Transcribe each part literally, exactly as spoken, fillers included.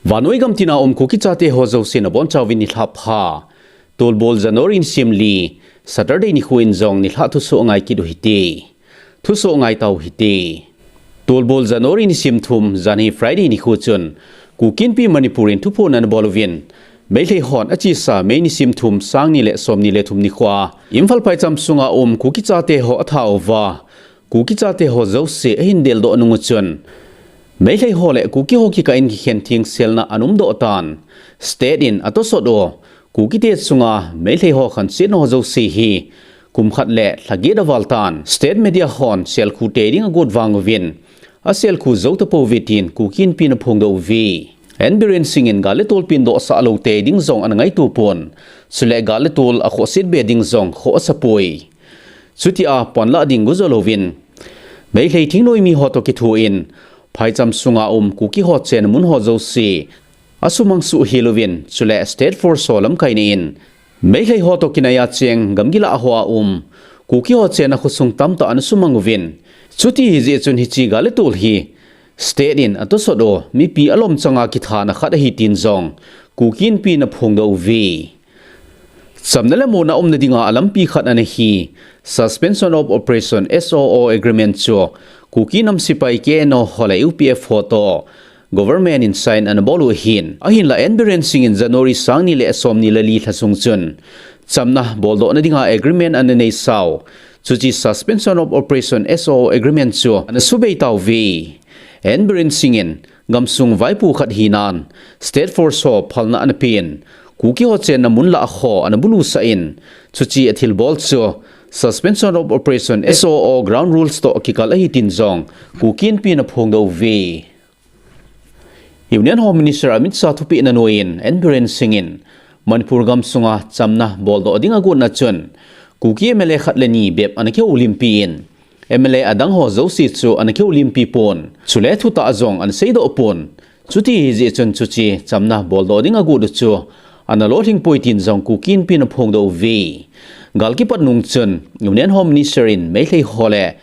Vannoi gam tina um Kuki chate ho jouse nabonchauvin nilhah pha. Tulbul January nisim li, Saturday nikho in jong nilhah thusoh ngai kit u hite. Thusoh ngai tau hite. Tulbul January nisim thum, janhi Friday nikho chun, Kuki Inpi Manipur in thuphon anabol uvin, Meitei hon achesa May nisim thum, sang ni le som ni le thum nikho a Imphal phaicham sunga um Kuki chate ho atha uva, Kuki chate ho jouse ahin deldoh nung uchun, Meitei ho le Kuki ho kikah in kikhen thengselna ana umdoh tan, state in atosot u Kukite chunga Meitei ho khansetna ho jouse hi kum khat le lha get aval tan state media hon selkhu tei ding agot vang uvin, aselkhu jou tapouve tin Kuki Inpi in aphongdoh uve. N Biren Singh in gal le tol pengdoh sah lou tei ding jong ana ngaito pon, chule gal le tol akhohset be ding jong khoh asapoi. Chutia panlah ding gujo louvin, Meitei thingnoimi ho toh kithoin, phaicham sunga um Kuki ho chenna mun ho jouse asumang suh hel uvin, chule State Force ho lamkaina in, Meitei ho toh kinaiya cheng gamgi lah hoa um Kuki ho chenna khosung tamtah ana sumang uvin, chuti hijeh chun hiche gal le tol hi state in atosot u mipi alom changa kithana khat ahi tin jong Kuki Inpi in aphongdoh uve. Chamna le muna umna dinga alampi khat ana hi Suspension of Operation, S O O Agreement chu Kuki nam sepai K N O ho le U P F ho toh government in sign anabol u ahin. Ahinla N Biren Singh in January sang ni le som ni le li lha sung chun chamna boldohna dinga agreement ana neisau, chuche Suspension of Operation, S O O Agreement chu ana subei tauve. N Biren Singh in gamsung vaipo khat hinan State Force ho phalna anapen, Kuki ho chenna mun lah ho anabulu sah in, chuche athilbol chu Suspension of Operation, S O O ground rules toh kikal ahi tin jong Kuki Inpi in aphongdoh uve. Union Home Minister Amit Shah thupehna noiyin N Biren Singh in Manipur gamsunga chamna boldoh ding agotna chun Kuki M L A khat le ni bep ana kihoulimpi in, M L A adang ho jouse chu ana kihoulimpi pon, chule thutah jong ana seidoh pon. Chuti hijeh chun chuche chamna boldoh ding agot u chu ana lolhing poi tin jong Kuki Inpi in aphongdoh uve. Gal kipat nung chun Union Home Minister in Meitei ho le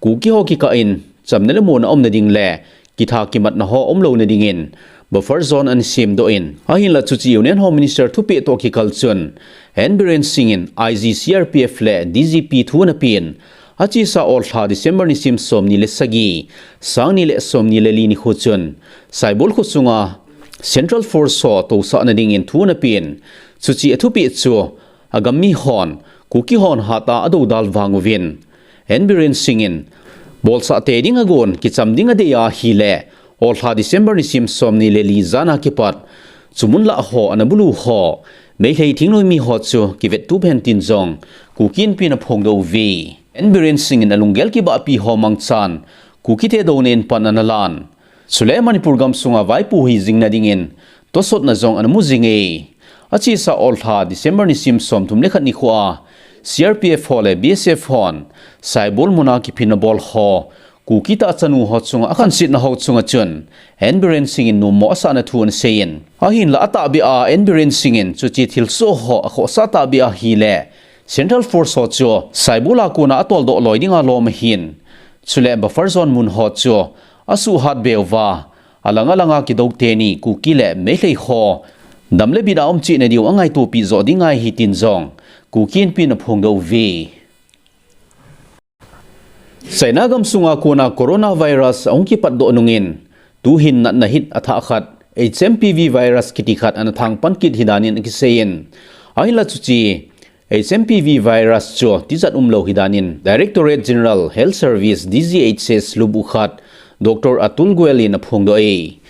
Kuki ho kikah in chamna le muna umna ding le kitha kimatna ho umlouna dingin buffer zone ana semdoh in, ahinla chuche Union Home Minister thupeh toh kikal chun N Biren Singh in I G C R P F le D G P thu anapen, achesa olha December nisim som ni le sagi, sang ni le som ni le li nikho chun Saibol khosunga Central Force ho tousahna dingin thu anapen, chuche athupeh chu agam mi hon Kuki hon hatah a adoudal vang uvin, N Biren Singh in bolsah tei ding agon, kicham ding adei ahile, olha December nisim som ni le li jana kipat chu mun lah ho anabulu ho Meitei thingnoimi ho chu kivettup hen tin jong Kuki Inpi in aphongdoh uve. N Biren Singh in alunggel kibahpi ho mangchan Kukite douna in pan analan, chule Manipur gamsunga vaipo hi jingna dingin tosotna jong anamu jinge. Achesa olha December nisim somthum le khat nikhoa C R P F ho le B S F hon Saibol muna kiphinna bol ho Kuki tahchanu ho chunga akhansetna ho chunga chun N Biren Singh in nommo asahna thu anaseiyin, ahinla atahbeh a N Biren Singh in chuche thilsoh ho akhohsah tahbeh ahile Central Force ho chu Saibol a kona atoldoh loi dinga lom ahin, chule buffer zone mun ho chu asuhhat beuva, alang alanga kidou teni Kuki le Meitei ho dam le bit a umcheh nadiu angaitopi joh ding ahi tin jong Kuki Inpi in aphongdoh uve. China gamsunga kona coronavirus ahung kipatdoh nungin, tuhin natna hit athah khat H M P V virus kiti khat ana thangpan kit hidanin akiseiyin, ahinla chuche H M P V virus chu tijat umlou hidanin Directorate General Health Service, D G H S, lubuh khat Doctor Atul Goel in aphongdoh e.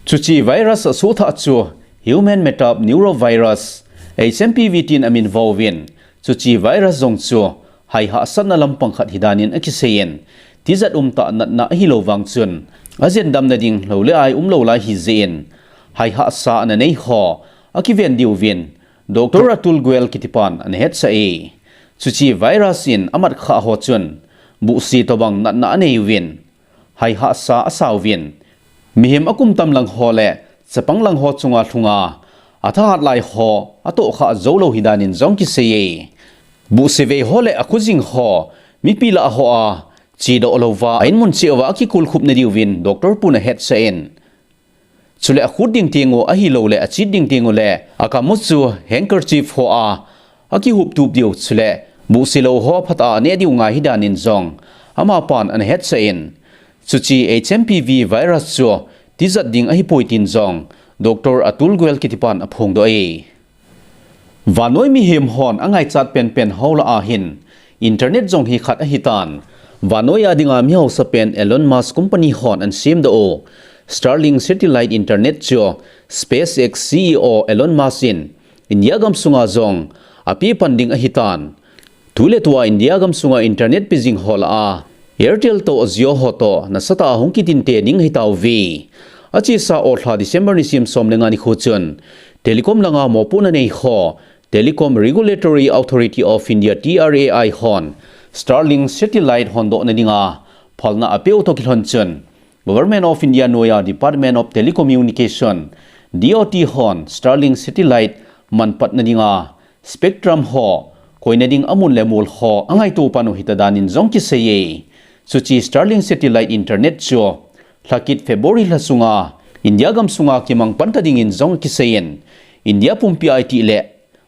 Chuche virus asohthah chu human metapneumovirus, H M P V tin amin vouvin, chuche virus jong chu hai hahsatna lampang khat hidanin akiseiyin, tijat umtah natna ahilou vang chun, ajen damna ding lou le ai umlou lai hijeh in, hai hahsa ana nei ho akiven diuvin, Doctor Atul Goel kitipan ana hetsah e. Chuche virus in amat khah ho chun buhse tobang natna anei uvin, hai hahsa asauvin, mihem akum tam lang ho le chapang lang ho chunga lhunga athahat lai ho atohkhah joulou hidanin jong kisei e. Buhse vei ho le akhojing ho mipi lah hoa chedoh louva a inmun cheh uva akikulkhup nadiuvin Doctor pun ahetsah in, Chule akhut ding teng u ahilouleh achit ding teng u le akam u chu handkerchief ho a akihup tup diu chule buhse lou ho phat a aneh diu ngai hi danin jong amapan ana hetsah in, chuche H M P V virus chu tijat ding ahipoi tin jong Doctor Atul Goel kitipan aphongdoh e. Vannoi mihem hon angaichat penpen ho lah a hin internet jong hi khat ahitan. Vannoi a dinga mihaosa pen Elon Musk company hon ana semdoh u Starlink satellite internet chu SpaceX C E O Elon Musk in India gam sunga jong apepan ding ahitan. Tuletua India gam sunga internet pejing ho lah a Airtel toh Jio ho toh nasatah a hung kitinte ding ahitauve. Achesa Olha December nisim som le nga nikho chun telecom langa mopohna nei ho Telecom Regulatory Authority of India, T R A I, hon Starlink satellite hondohna dinga phalna apeh u toh kilhon chun Government of India noiya Department of Telecommunication, D O T, hon Starlink satellite manpatna dinga spectrum ho koina ding amun le mol ho angaito pan u hita danin jong kisei e. Chuche Starlink satellite internet chu lhakit February lha sunga India gam sunga kimang pan ta dingin jong kisei in, India pumpi a itih le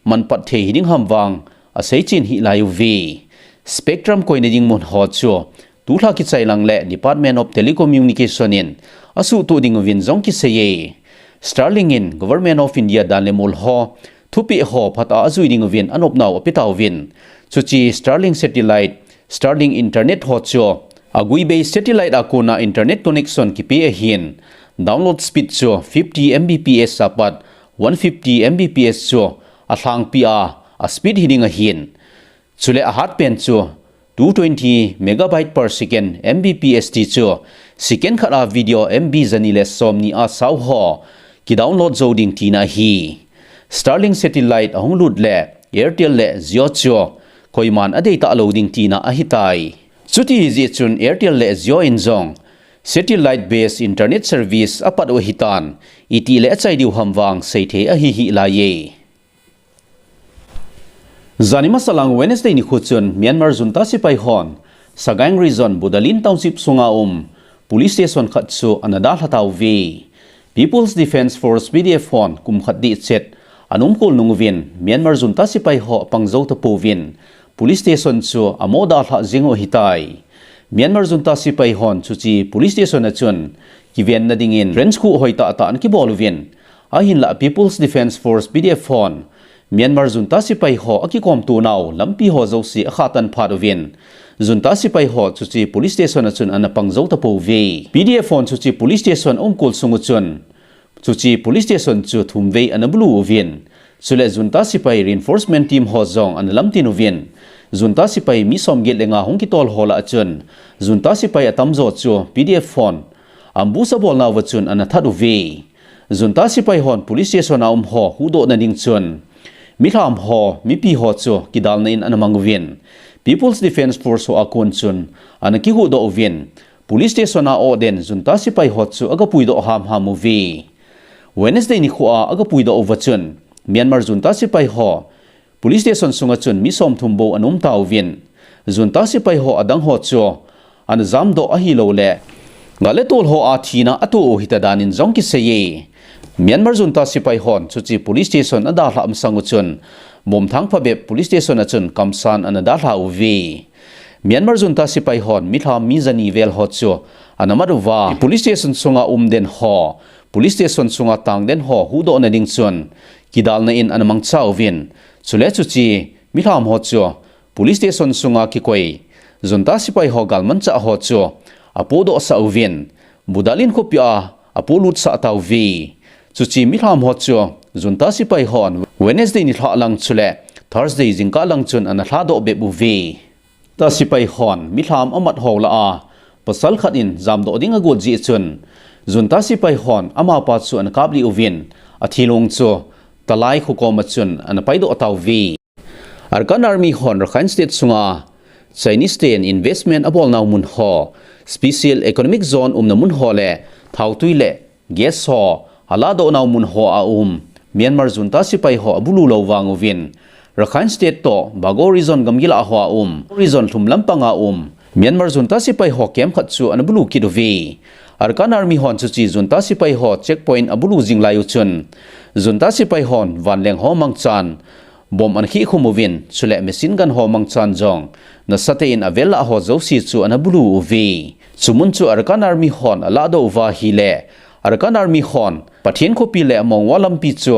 manpat thei hiding ham vang asei chen hih lai uve. Spectrum koina ding mun ho chu tulha kichai lang le Department of Telecommunication in asuhtoh ding uvin jong kisei e. Starlink in Government of India dan le mol ho thupeh ho phat a ajui ding uvin anopnau apeh tauvin, chuche Starlink satellite, Starlink internet ho chu agui bei satellite a kona internet connection kipe ahin, download speed chu fifty M B P S apat one fifty M B P S chu alhangpi a, a speed hiding ahin. Chule ahat pen chu two twenty megabyte per second, M B P S ti chu second khat a video M B jani le somni a sao ho kidownload jou ding tina ahi. Starlink satellite ahung lut le Airtel le Jio chu koiman adei talou ding tina ahitai. Chuti hijeh chun Airtel le Jio in jong satellite based internet service apat u ahitan, itih le achai diu ham vang seithei ahi hih lai e. Jani masa lang Wednesday nikho chun Myanmar junta sepai hon Sagaing Region Budalin Township sunga um police station khat chu ana dalha tauve. People's Defence Force, P D F, hon kum khat dehchet ana umkol nung uvin Myanmar junta sepai ho apang jou tapouvin police station chu amo dalha jing u ahitai. Myanmar junta sepai hon chuche police station a chun kivenna dingin trench khu hoitah tah ana kibol uvin, ahinlah People's Defence Force, P D F, hon Myanmar junta sepai ho akikomto nau lampi ho jouse akhatan phat uvin, junta sepai ho chuche police station a chun ana pang jou tapouve. P D F hon chuche police station umkol sung u chun chuche police station chu thumvei ana bulu uvin, chule junta sepai reinforcement team ho jong ana lamtin uvin, junta sepai mi somget le nga hung kitol ho lah a chun junta sepai atamjo chu P D F hon ambush abolnauva chun ana that uve. Junta sepai hon police station a um ho huhdohna ding chun milham ho, mipi ho chu kidalna in ana mang uvin, People's Defence Force ho a kon chun ana kihuhdoh uvin, police station a oh den junta sepai ho chu agapuidoh hamham uve. Wednesday nikho a agapuidoh uva chun Myanmar junta sepai ho police station sunga chun mi somthum bou ana um tauvin, junta sepai ho adang ho chu ana jamdoh ahilouleh gal le tol ho a thina ato u hita danin jong kisei e. Myanmar junta sepai hon chuche police station adalhah masang u chun bomthang phabep police station a chun kamsan ana dalha uve. Myanmar junta sepai hon milham mi jani vel ho chu ana mat uva, police station sunga um den ho, police station sunga tang den ho huhdohna ding chun kidalna in ana mangcha uvin, chule chuche milham ho chu police station sunga kikoi junta sepai ho galmanchah ho chu apohdohsah uvin, Budalin khopi a apohlutsah tauve. Chuche milham ho chu junta sepai hon Wednesday nilhah lang chule Thursday jingkah lang chun ana lhadoh bep uve. Junta sepai hon milham amat ho lah a pasal khat in jamdoh ding agot jeh chun junta sepai hon amapa chu ana kaplih uvin, athilong chu Talai kho koma chun ana paidoh tauve. Arakan Army hon Rakhine State sunga Chinese ten investment abolnau mun ho, Special Economic Zone umna mun ho le thautui le gas ho aladohnau mun ho a um Myanmar junta sepai ho abulu lou vang uvin, Rakhine State toh Bago Region gamgi lah ho a um, Region lhumlam panga um Myanmar junta sepai ho camp khat chu ana bulu kit uve. Arakan Army hon chuche junta sepai ho checkpoint abulu jing lai u chun, junta sepai hon vanleng ho mangchan bomb ana khehkhum uvin, chule machine gun ho mangchan jong nasatah in avel lah ho jouse chu ana bulu uve. Chumun chu Arakan Army hon alahdoh uva ahile, Arakan Army hon Pathen khopi le Mongwa lampi chu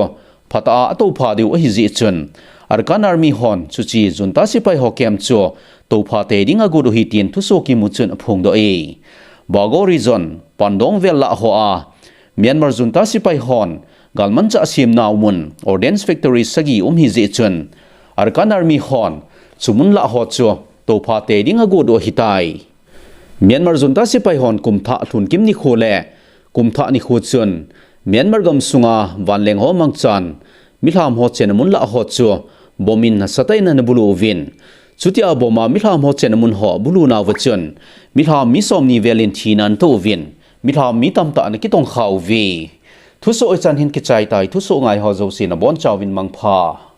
phatah a atoupha diu ahi jeh chun, Arakan Army hon chuche junta sepai ho camp chu toupha tei ding agot u ahi tin thusoh kimu chun aphongdoh e. Bago Region, Pandong vel lah ho a Myanmar junta sepai hon galmanchah asemnau mun ordnance factory sagi um ahi jeh chun, Arakan Army hon chumun lah ho chu toupha tei ding agot u ahitai. Myanmar junta sepai hon kumthah lhunkim nikho le kumthah nikho chun Myanmar gamsunga vanleng ho mangchan milham ho chenna mun lah ho chu bomb in nasatah in ana bulu uvin, chutia bomb a milham ho chenna mun ho abulunauva chun milham mi somni vel in thina ana toh uvin, milham mi tamtah ana kitongkha uve. Thusoh hichan hin kichai tai, thusoh ngai ho jouse nabonchauvin mangpha.